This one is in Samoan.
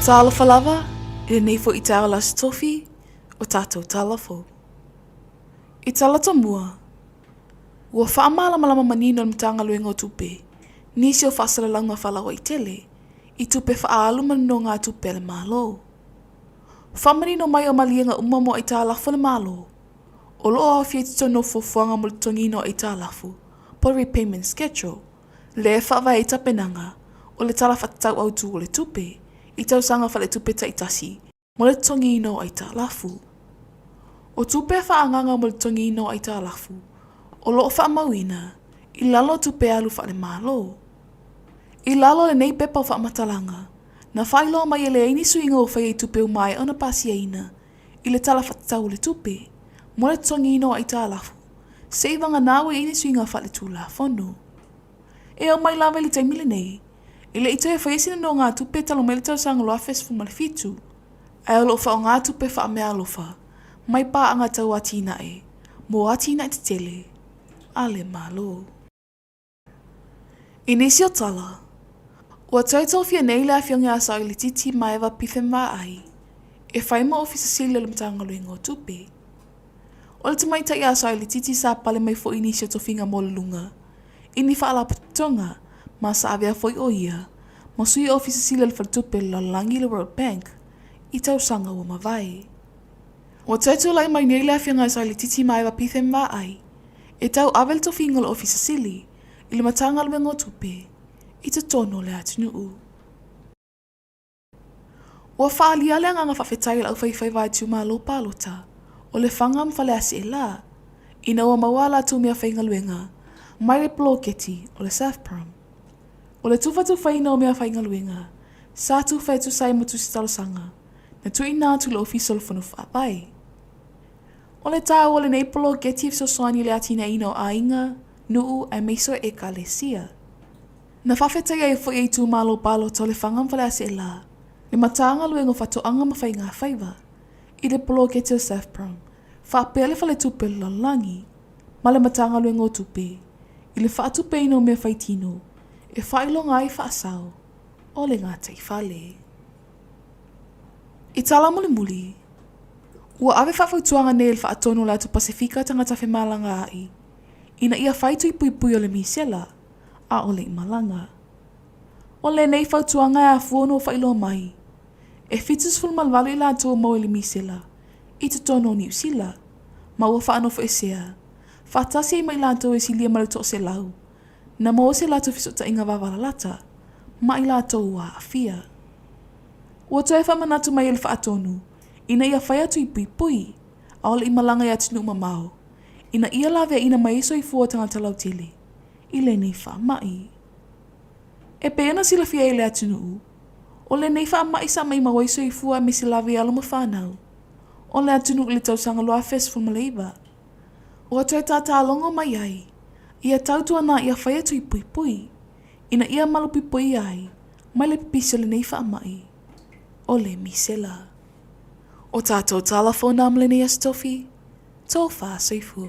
Talofa lava i lenei foi taeao o le Aso Tofi o tatou tala fou. I tala tomua, ua faamalamalama manino e le Matagaluega o Tupe nisi o faasalalauga faalauaitele i tupe faaalu ma nonogatupe a le Malo. Faamanino mai o maliega uma mo aitalafu a le Malo o lo o aofia i totonu o fuafuaga mo le totogiina o aitalafu po o le repayment schedule, lea e faavae ai tapenaga o le Tala Faatatau Autu o le Tupe i tausaga faaletupe taitasi mo le totogiina o aitalafu. O tupe faaagaaga mo le totogiina o aitalafu o lo o faamauina i lalo o tupe alu faale-Malo. I lalo o lenei pepa o faamatalaga, na faailoa mai e leai ni suiga ua faia i tupe ua maea ona pasiaina i le Tala Faatatau o le Tupe mo le totogiina o aitalafu seia vagana ua i ai ni suiga faaletulafono. E oo mai lava i le taimi lenei, e le i toe faia se nonogatupe talu mai le tausaga 2017, ae o lo o faaaoga tupe faameaalofa mai paaga tau atinae mo atinae tetele a le Malo. I nisi o tala, ua toe tofia nei le Afioga ia Saoilititi Maeva Pifemvaai e fai ma Ofisa Sili o le Matagaluega o Tupe. O le tamaitai a Saoilititi sa pale mai foi i nisi o tofiga maualuluga i ni faalapotopotoga ma sa avea foi o ia ma Sui Ofisa Sili o le Faletupe o le Lalolagi le World Bank i tausaga ua mavae. Ua toe tulai mai nei le Afioga ia Saoilititi Maeva Pifemvaai e tauave le tofiga o le Ofisa Sili i le Matagaluega o Tupe i totonu o le atunuu. Ua faaalia le agaga faafetai a le aufaifaiva itumalo palota o Lefaga ma Faleaseela ina ua maua a latou meafaigaluega mai le poloketi o le SAFPROM. O le tufatufaina o meafaigaluega sa tufa e tusa ai ma tusi talosaga na tuuina atu i le Ofisa o le Fono Faavae. O le taua o lenei poloketi e fesoasoani i le atinaeina o aiga, nuu aemaise o ekalesia. Na faafetai ai foi e itumalo palota o Lefaga ma Faleaseela le Matagaluega o Faatoaga ma Faigafaiva i le poloketi o SAFPROM faapea le Faletupe o le Lalolagi ma le Matagaluega o Tupe i le faatupeina o mea faitino e faailoga ai faasao o le gataifale. I tala mulimuli, ua ave faafautuaga nei e le Faatonu o le Atu Pasefika tagata femalagaai ina ia fai tui puipui o le misela ʻaʻole i malaga. O lenei fautuaga e afua ona ua faailoa mai, e 78 i latou ua maua i le misela i totonu o Niu Sila, ma ua faanofoesea faatasi ai ma i latou e silia ma le 100 na maua se latou fesootaiga vavalalata ma i latou ua aafia. Ua toe faamanatu mai e le Faatonu ina ia fai atu i puipui, ʻaʻole i malaga i atunuu mamao, ina ia laveaiina mai ai soifua o tagata lautele i lenei faamai. E pei ona silafia e le atunuu, o lenei faamai sa maimau ai soifua aemaise lava i alo ma fanau o le atunuu i le tausaga 2019. Ua toe tātālogo mai ai ia tautuana ia fai atu i puipui ina ia malupuipuia ai mai le pipisi o lenei faamai o le misela. O tātou tala fou nā ma lenei Aso Tofi, Tō whā soifua.